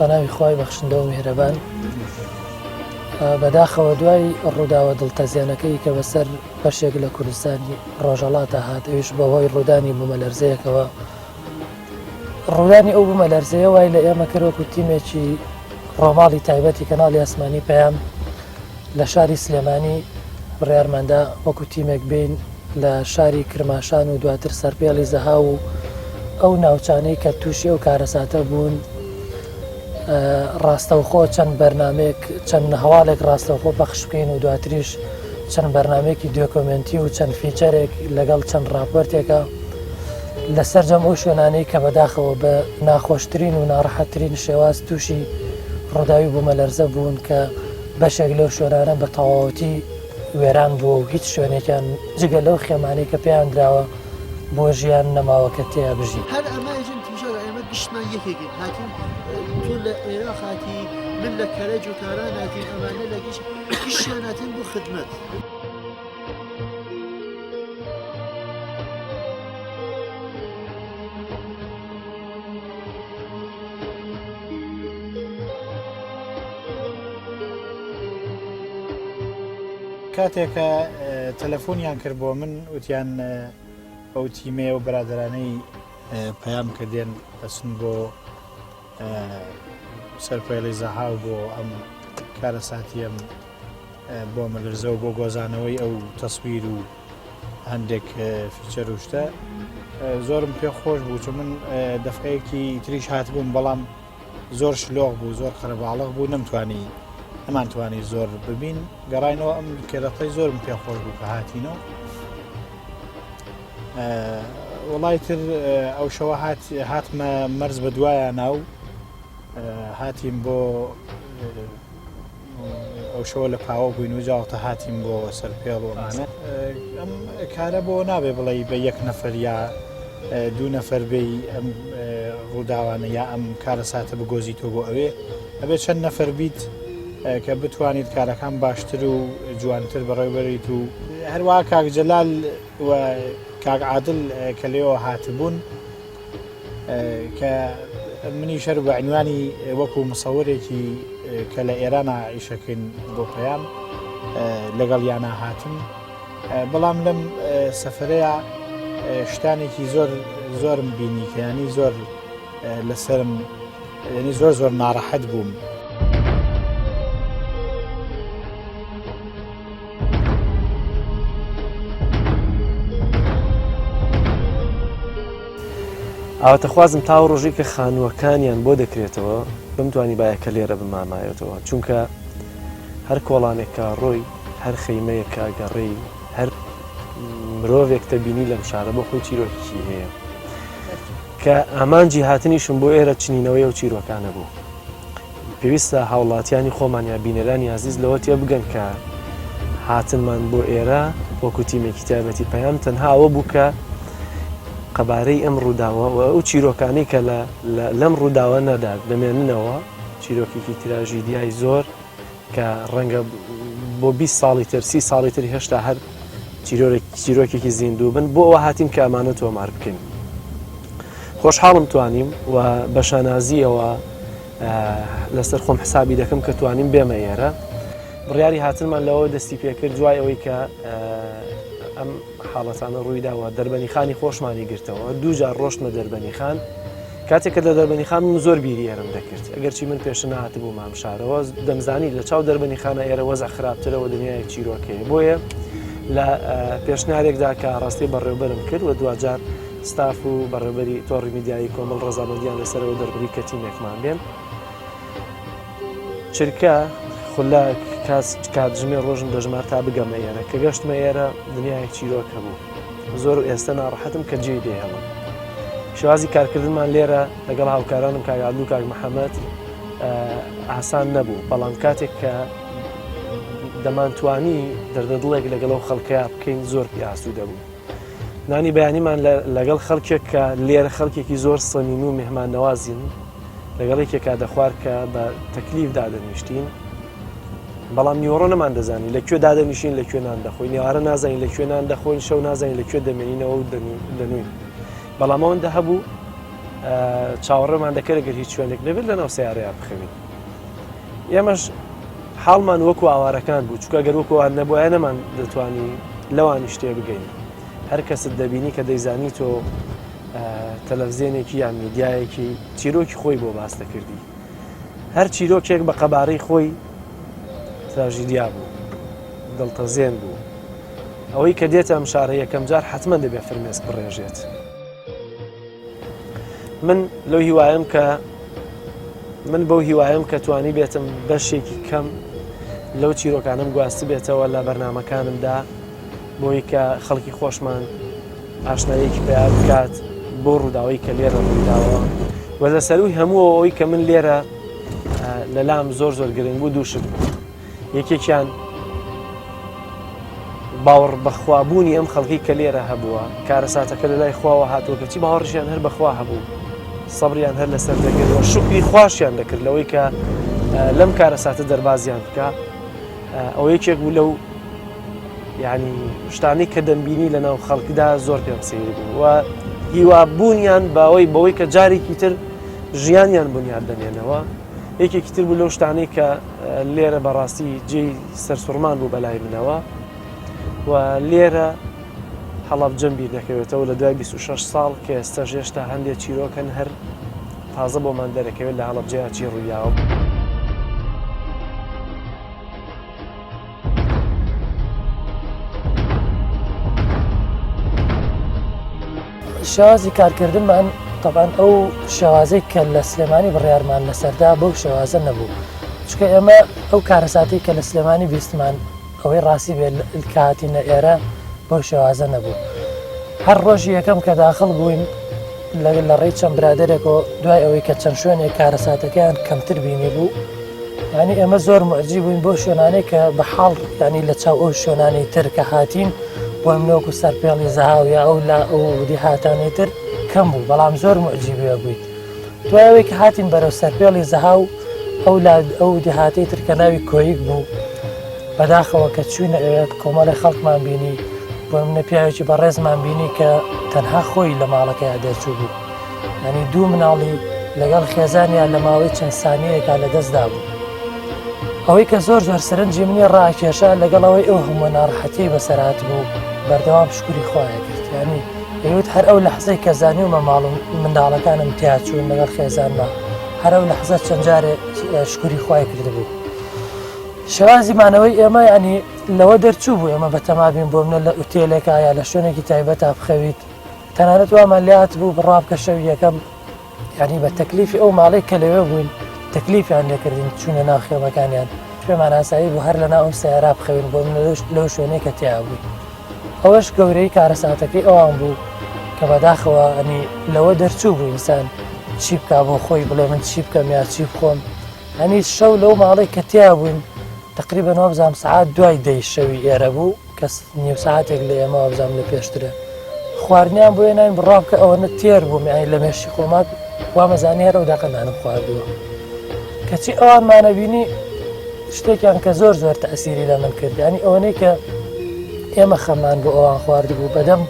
بەناوی خوای بەخشندە و میهرەبان. بەداخەوە دوای ڕووداوە دڵتەزێنەکەی کە بەسەر بەشێک لە کوردستانی ڕۆژەڵاتە هات ئەویش بەهۆی ڕوودانی بوومەلەرزەیەکەوە ڕوودانی ئەو بوومەلەرزەیە وای لە ئێمە کرد وەکو تیمێکی ڕۆماڵی تایبەتی کەناڵی ئاسمانی پەیام لە شاری سلێمانی بڕیارماندا وەکو تیمێک بین لە شاری کرماشان و دواتر سەرپێڵی زەهاو و ئەو ناوچانەی کە تووشی ئەو کارەساتە بوون ڕاستەوخۆ چەند بەرنمێک چەند هەواڵێک ڕاستەوخۆ پەخش بکەین و دواتریش چەند بەرنمێکی دۆکۆمنتی و چەند feature ێک لەگەڵ چەند راپۆرتێکە لە سەرجەم ئەو شوێنانەی کە بەداخەوە بە ناخۆشترین و ناڕەحەتترین شێواز تووشی ڕووداوی بوومەلەرزە بوون کە بەشێک لەو شوێنانە بە تەواوەتی وێران بووە و هیچ شوێنێکیان جگە لەو خێمانەی کە پێیان دراوە بۆ ژیان نەماوە کە تێیا بژین. هەر ئەمە ئێژن تیژەرە ئێمە گشتمان یەکێکین هاتین تۆ لە عێراق هاتی من لە کەرەج و تاران هاتین ئەمانە لە گشت گشتیان هاتین بۆ خدمەت. کاتێک کە تەلەفۆنیان کرد بۆ من وتیان ئەو تیمەیە و برادرانەی پەیام کە دێن ئەچن بۆ سەرپێڵی زەهاو بۆ ئەم کارەساتیەم بۆ مەلرزە و بۆ گۆزانەوەی ئەو تەسویر و هەندێک feature و شتە زۆرم پێ خۆش بوو چون من دەفعەیەکی تریش هاتبووم بەڵام زۆر شلۆغ بوو زۆر قەرەباڵغ بوو نەمتوانی نەمانتوانی زۆر ببین گەڕاینەوە ئەم کێرەتەی زۆرم پێ خۆش بوو کە هاتینەوە وڵی تر ئەو شەوە هات هاتمە مەرز بە دوایە ناو هاتیم بۆ ئەو شەوە لە پاوە بووین و جاوتە هاتین بۆ سەر پێڵ و ئەمانە ئەم کارە بۆ نابێ بڵێ بە یەک نەفەر یا دوو نەفەر بێ ئەم ڕووداوانە یا ئەم کارە ساتە بگۆزی تۆ بۆ ئەوێ ئەبێ چەند نەفەر بیت کە بتوانیت کارەکان باشتر و جوانتر بەڕێوبەریت و هەروە کاک جەلال و کاک عادل کە لێەوە هاتبوون کە منیش هەر بە عنوانی وەکو مسەورێکی کە لە ئێرانە ئیشەکەین بۆ پەیام لەگەڵ یانە هاتم بەڵام لەم سەفرەیە شتانێکی زۆر زۆرم بینی کە ینی زۆر لەسرم ینی زۆر زۆر ناڕەحەت بووم. ئاواتەخوازم تا ئەو ڕۆژەی کە خانووەکانیان بۆ دەکرێتەوە بمتوانیبایە کە لێرە بمامایەتەوە چونکە هەر کۆڵانێک کە ڕۆی هەر خەیمەیەک کە گەڕێی هەر مرۆڤێک دەبینی لەم شارە بۆ خۆی چیرۆکێکی هەیە کە ئامانجی هاتنیشم بۆ ئێرە چنینەوەی ئەو چیرۆکانە بوو. پێویستە هاوڵاتیانی خۆمان یا بینەرانی ئازیز لەوە تێبگەن کە هاتنمان بۆ ئێرە وەکو تیمێکی تایبەتی پەیام تەنها ئەوە بوو کە قەبارەی ئەم ڕووداوە و ئەو چیرۆکانەی کە لەم ڕووداوە نەدا دەمێننەوە چیرۆکێکی تراژیدیای زۆر کە ڕەنگە بۆ 20 ساڵی تر سی ساڵی تر هێشتا هەر چیرۆکێکی زیندوو بن بۆ ئەوە هاتین کە ئەمانە تۆمار بکەین خۆشحاڵم توانیم و بە شانازیەوە لەسەر خۆم حسابی دەکەم کە توانیم بێمە ئێرە بڕیاری هاتنمان لەوە دەستی پێکرد دوای ئەوەی کە ئەم حاڵەتانە ڕوویداوە دەربەنی خانی خۆشمانی گرتەوە دووجار ڕۆشتمە دەربەنی خان کاتێک کە لە دەربەنی خان من زۆر بیری ئێرم دەکرد ئەگەرچی من پێشتر نهاتبووم ئەم شارەوە دەمزانی لە چاو دەربەنی خانە ئێرە وەزع خراپترەوە دنیایەک چیرۆک هەیە بۆیە لە پێشنیارێکدا کە ڕاستی بەڕێوبەرم کرد و دواجار ستاف و بەڕێوبەری تۆڕی میدیایی کۆمەڵ ڕەزامەندیان لەسەرەوە دەربڕی کە تیمێکمان بێن چرکە خولەک کاس کاتژمێر ڕۆژم دەژمار تا بگەمە ئێرە کە گەشتمە ئێرە دنیایەک چیرۆک هەبوو زۆر و ئێستا ناڕەحەتم کە جێی دێهێڵم شێوازی کارکردنمان لێرە لەگەڵ هاوکارانم کاک عادل و کاک محەممەد ئاسان نەبوو بەڵام کاتێک کە دەمانتوانی دەردەدڵێک لەگەڵ ئەو خەڵکەیا بکەین زۆر پێ ئاسوودە بوو نانی بەیانیمان لەگەڵ خەڵکێک کە لێرە خەڵکێکی زۆر سەمیمی و مهماننەوازین لەگەڵ یەکێکا دەخوارد کە بە تەکلیف دادەنیشتین بەڵام نیوەڕۆ نەمان دەزانی لە کوێ دادەنیشین لە کوێ نان دەخۆین ئێوارە نازانین لە کوێ نان دەخۆین شەو نازانین لە کوێ دەمێنینەوە و دەنوین بەڵام ئەوەندە هەبوو. چاوەڕێمان دەکرد گەر هیچ شوێنێک نەبێت لەناو سیارەیە بخەوین. ئێمەش حاڵمان وەکو ئاوارەکان بوو چکە گەر وەکووان نەبووە نەمان دەتوانی لەوانی شتێ بگەین. هەر کەست دەبینی کە دەیزانی تۆ تەلەڤزیۆنێکی یان میدیایەکی چیرۆکی خۆی بۆ باس دەکردی. هەر چیرۆکێک بە قەبارەی خۆی تراژیدیا بوو، دڵتەزێن بوو. ئەوەی کە دێتە ئەم شارە یەکەم جار حتمما دەبێ فرمێسک بڕێژێت. من لەو هیوایم کە من بەو هیوایم کە توانی بێتم بەشێکی کەم لەو چیرۆکانم گواستبێتەوە لە بەرنمەکانمدا بۆی کە خەڵکی خۆشمان ئاشناییەکی پیا بکات بۆ ڕووداوی کە لێرە ڕوویداوە و لە سەروی هەموو ئەوەی کە من لێرە لەلام زۆر زۆر گرنگ بوو دووشت بوو یەکێکیان باوەڕ بەخوابوونی ئەم خەڵکی کە لێرە هەبووە کارەساتەکە لە لای خواوە هاتووە کەچی باوەڕیان هەر بەخوا هەبوو سەبریان هەر لەسەر دەکرد و شوکری خواشیان دەکرد لەوەی کە لەم کارەساتە دەربازیان بکە ئەو یەکێک بوو لەو یعنی شتانەی کە دەمبینی لە ناو خەڵکدا زۆر پێم سەیر بوو و هیوابوونیان باوەی بەوەی کە جارێکی تر ژیانیان بنیاد دەنێنەوە یەکێکی تر بوو لەو شتانەی کە لێرە بەڕاستی جێی سەرسوڕمان بوو بەلای منەوە و لێرە هەڵەبجەم بیر دەکەوێتەوە لە دوای 26 ساڵ کە ئێستا هێشتا هەندێک چیرۆکەن هەر تازە بۆمان دەرەکەوێت لە هەڵەبجەیا چی ڕوویاوە. شێوازی کارکردنمان تەبان ئەو شێوازەی کە لە سلێمانی بڕیارمان لەسەردا بەو شێوازە نەبوو چکە ئێمە ئەو کارەساتی کە لە سلێمانی بیستمان ئەوەی ڕاستی بێت کاتینە ئێرە بەو شێوازە نەبوو هەر ڕۆژی یەکەم کە داخڵ بووین لە ڕێی چەند برادێکەوە دوای ئەوەی کە چەند شوێنێک کارەساتەکەیان کەمتر بینی بوو ینی ئێمە زۆر معجی بووین بۆ شوێنانەی کە بە حاڵ ینی لە چاو ئەو شوێنانەی تر کە هاتین بۆ منۆک و سەرپێڵی زەهاو یا ئەو لا ئەو دیهاتانەی تر کەم بوو بەڵام زۆر معجی بووە بوویت دوای ئەوەی کە هاتین بەرەو سەرپێڵی زەهاو ئەو لا ئەو دیهاتەی تر کە ناوی کۆیک بوو بەداخەوە کە چوینە ئەوێ کۆمەڵی خەڵکمان بینی بۆ منە پیاوێکی بەڕێزمان بینی کە تەنها خۆی لە ماڵەکەیا دەرچوو بوو ینی دوو مناڵی لەگەڵ خێزانیان لە ماوەی چەند سانیەیەکا لەدەستدا بوو ئەوەی کە زۆر زۆر سەرنجی منی ڕاکێشا لەگەڵ ئەوەی ئەو هەموو ناڕەحەتیەی بەسەر هاتبوو بەردەوام شکری خوایە کرد ینی دەیوت هەر ئەو لەحزەی کە زانیومە ماڵ و منداڵەکانم تیاچوون لەگەڵ خێزانما هەر ئەو لەحزە چەند جارێ شکری خوای کردبوو شێوازی مانەوەی ئێمە ینی لەوە دەرچوو بوو ئێمە بەتەما بین بۆ منە لە ئوتێلێکا یا لە شوێنێکی تایبەتا بخەویت تەنانەت وامان لێهات بوو بڕوا بکە شەوی یەکەم یعنی بە تەکلیفی ئەو ماڵەی کە لەوێ بووین تەکلیفیان لێکردین چوونە ناو خێمەکانیان پێمان ئاسایی بوو هەر لەناو ئەم سەیارا بخەوین بۆ من لەو شوێنەی کە تیا بووین ئەوەش گەورەی کارەساتەکەی ئەوان بوو کە بەداخەوە ئەنی لەوە دەرچوو بوو ئینسان چی بکا بۆ خۆی بڵێ من چی بکەم یا چی بخۆم هەنی شەو لەو ماڵەی کە تیا بووین تقریبا وابزانم سەعات دوای دەی شەوی ئێرە بوو کەس نیو ساعتێک لە ئێمە وابزانم لە پێشترە خواردنیان بۆ هێناین بڕوا بکە ئەوەنە تێر بووم یانی لە مێشکی خۆما وامەزانی هەر ئەو دەقە نانم خواردووە کەچی ئەوانمانە بینی شتێکیان کە زۆر زۆر تەسیری لە من کرد ینی ئەوەنەی کە ئێمە خەمان بۆ ئەوان خواردبوو بەدەم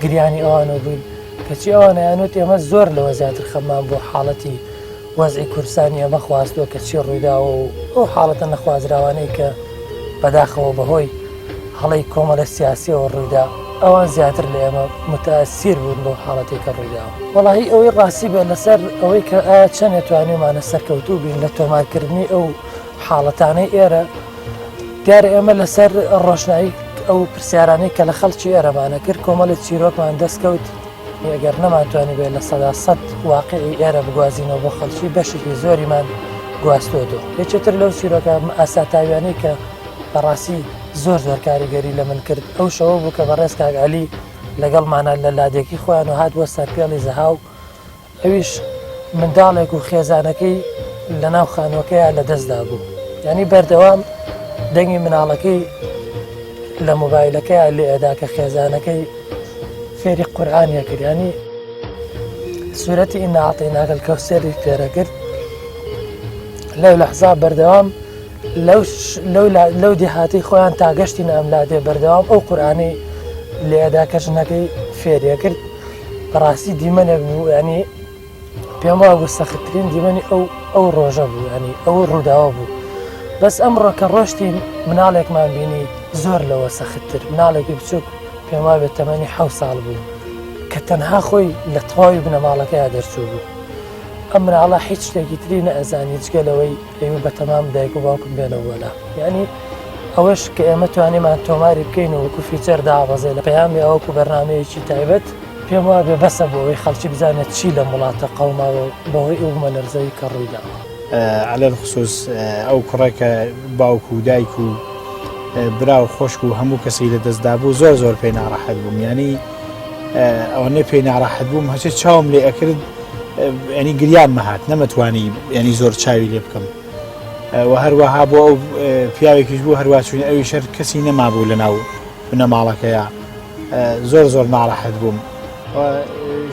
گریانی ئەوانەوە بووین کەچی ئەوانیانوت ئێمە زۆر لەوە زیاتر خەمان بۆ حاڵەتی وەزعی کوردستانی ئێمە خواستووە کە چی ڕوویداوە و ئەو حاڵەتە نەخوازراوانەی کە بەداخەوە بەهۆی هەڵەی کۆمەڵە سیاسیەوە ڕوویدا ئەوان زیاتر لە ئێمە متاسیر بوون بەو حاڵەتێک کە ڕوویداوە وەڵاهی ئەوەی ڕاستی بێت لەسەر ئەوەی کە ئایا چەندێ توانیومانە سەرکەوتوو بین لە تۆمارکردنی ئەو حاڵەتانەی ئێرە دیارە ئێمە لەسەر ڕۆشنایی ئەو پرسیارانەی کە لە خەڵکی ئێرەمانە کرد کۆمەڵی چیرۆکمان دەستکەوت ئەگەر نەمانتوانیبێت 100% واقعی ئێرە بگوازینەوە بۆ خەڵکی بەشێکی زۆریمان گواستۆتەوە یەکێتر لەو چیرۆکە ئاساتاویانەی کە بەڕاستی زۆر زۆر کاریگەری لە من کرد ئەو شەوە بوو کە بەڕێز کاک عەلی لەگەڵمانە لە لادێکی خۆیان و هات بۆ سەرپێڵی زەهاو ئەویش منداڵێک و خێزانەکەی لە ناو خانووەکەیا لە دەستدا بوو یعنی بەردەوام دەنگی مناڵەکەی لە مۆبایلەکەیا لێ ئەدا کە خێزانەکەی فێری قورئانیە کرد ینی سوورەتی إنا أعطيناك الكوثر فێرە کرد لەو لەحزا بەردەوام لەو دێهاتی خۆیان تا گەشتی نام لادێ بەردەوام ئەو قورئانی لێدا کە ژنەکەی فێریە کرد بەڕاستی دیمەنێک بوو ینی. پێم وابوو سەختترین دیمەنی ئەو ئەو ڕۆژە بوو ینی ئەو ڕووداوە بوو بەس ئەمڕۆ کە ڕۆشتین مناڵێکمان بینی زۆر لەوە سەختتر مناڵێکی بچووک پێم وابێت تەمەنی حە ساڵ بوو کە تەنها خۆی لە تەواوی بنەماڵەکەیا دەرچوو بوو ئەم مناڵە هیچ شتێکی تری نەئەزانی جگە لەوەی ئەیوە بەتەمام دایک و باوکم بێنەوە بۆ لا یعنی ئەوەش کە ئێمە توانیمان تۆماری بکەین و وەکو feature دابەزێ لە پەیامی ئەوەکو بەرنمەیەکی تایبەت پێم وابێ بەسە بۆ ئەوەی خەڵکی بزانێت چی لەم وڵاتە قەوماوە بەهۆی ئەو بوومەلەرزەی کە ڕوویداوە. علی الخصوص ئەو کوڕە کە باوک و دایک و برا و خۆشک و هەموو کەسی لە دەستدا بوو زۆر زۆر پێی ناڕەحەت بووم ینی ئەوەنە پێی ناڕەحەت بووم هەچێ چاوم لێ ئەکرد ینی گریان مەهات نەمەتوانی ینی زۆر چاوی لێ بکەم و هەروەها بۆ ئەو پیاوێکیش بوو هەروە چوین ئەوی شەر کەسی نەمابوو لە ناو بنەماڵەکەیە زۆر زۆر ناڕەحەت بووم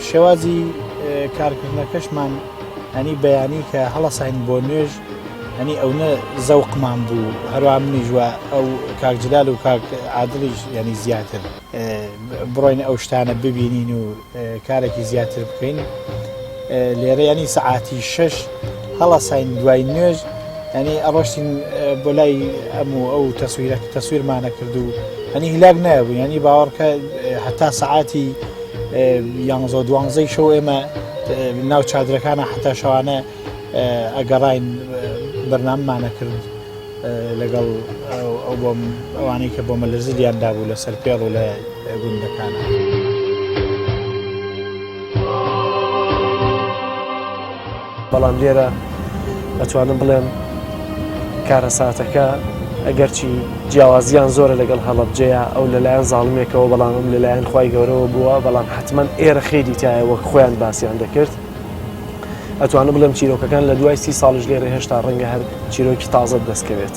شێوازی کارکردنەکەشمان ئەنی بەیانی کە هەڵەساین بۆ نوێژ ئەنی ئەونە زەوقمان بوو هەروە منیش وە ئەو کاک جلال و کاک عادڵیش ینی زیاتر بڕۆین ئەو شتانە ببینین و کارێکی زیاتر بکەین لێرە ینی سەعاتی شش هەڵەساین دوای نوێژ ینی ئەڕۆشتین بۆ لای ئەم و ئەو تەسویرە تەسویرمانە کرد و هەنی هیلاک نایبوو ینی باوەڕکە هەتا سەعاتی یانزە دوانزەی شەو ئێمە ناو چادرەکانە حتا شەوانە ئەگەڕین بەرنامەمانە کرد لەگەڵ ئەو بۆم ئەوانەی کە بۆمە لەرزلیان دابوو لەسەر پێڵ و لە گوندەکانە. بەڵام لێرە ئەتوانم بڵێم کارەساتەکە ئەگەرچی جیاوازیان زۆرە لەگەڵ هەڵەبجەیە ئەو لەلایەن زاڵمێکەوە بەڵام ئەم لەلایەن خوای گەورەوە بووە بەڵام حتمما ئێرە خێری تایە وەک خۆیان باسییان دەکرد ئەتوانم بڵێم چیرۆکەکان لە دوای سی ساڵیش لێرە هێشتا ڕەنگە هەر چیرۆکی تازەت دەستکەوێت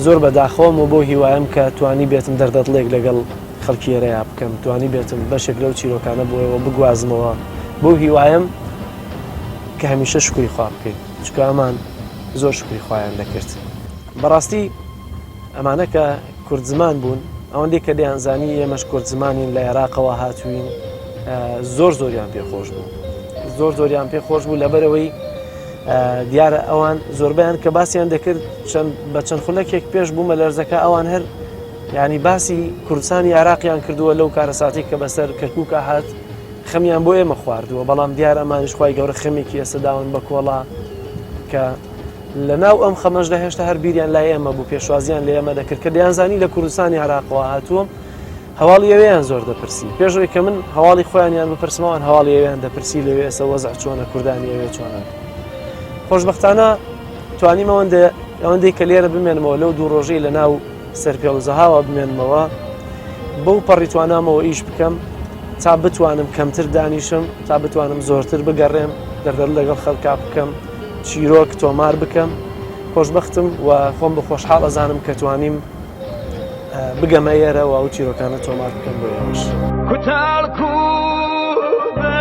زۆر بەداخەوەم و بۆ هیوایم کە توانی بێتم دەردەدڵێک لەگەڵ خەڵکی ئێرەیا بکەم توانی بێتم بەشێک لەو چیرۆکانە بۆیەوە بگوازمەوە بۆ هیوایم کە هەمیشە شکری خوا بکەین چکە ئەمان زۆر شکری خوایان دەکرد بەڕاستی ئەمانە کە کورد زمان بوون ئەوەندەی کە دەیانزانی ئێمەش کورد زمانین لە عێراقەوە هاتووین زۆر زۆریان پێ خۆش بوو زۆر زۆریان پێ خۆش بوو لەبەرەوەی دیارە ئەوان زۆربیان کە باسییان دەکرد چەند بە چەند خولەکێک پێش بوومە لەرزەکە ئەوان هەر ینی باسی کوردستانی عراقیان کردووە لەو کارەساتی کە بەسەر کەرکووکە هات خەمیان بۆ ئێمە خواردووە بەڵام دیار ئەمانیش خی گەورە خەمێکی ئێستا داون بە کۆڵا کە لە ناو ئەم خەمەشدا هێشتا هەر بیریان لای ئێمە بوو، پێشوازیان لە ئێمە دەکرد، کە دەیانزانی لە کوردستانی عێراقەوە هاتووم، هەواڵی ئەوێیان زۆر دەپرسی. پێش ئەوەی کە من هەواڵی خۆیانیان بپرسم، ئەوان هەواڵی ئەوێیان دەپرسی لەوێ ئێستا وەزع چۆنە، کوردانی ئەوێ چۆنن. خۆشبەختانە توانیم ئەوەندە ئەوەندەی کە لێرە بمێنمەوە لەو دوو ڕۆژەی لە ناو سەرپێڵ و زەهاوا بمێنمەوە، بەو پەڕی توانامەوە ئیش بکەم تا بتوانم کەمتر دانیشم، تا بتوانم زۆرتر بگەڕێم، دەردەر لەگەڵ خەڵکا بکەم. چیرۆک تۆمار بکەم خۆشبەختم و خۆم بە خۆشحاڵ ئەزانم کە توانیم بگەمە ئێرە و ئەو چیرۆکانە تۆمار بکەم بۆ ئێوەش. کوتاڵ کوبەکەی.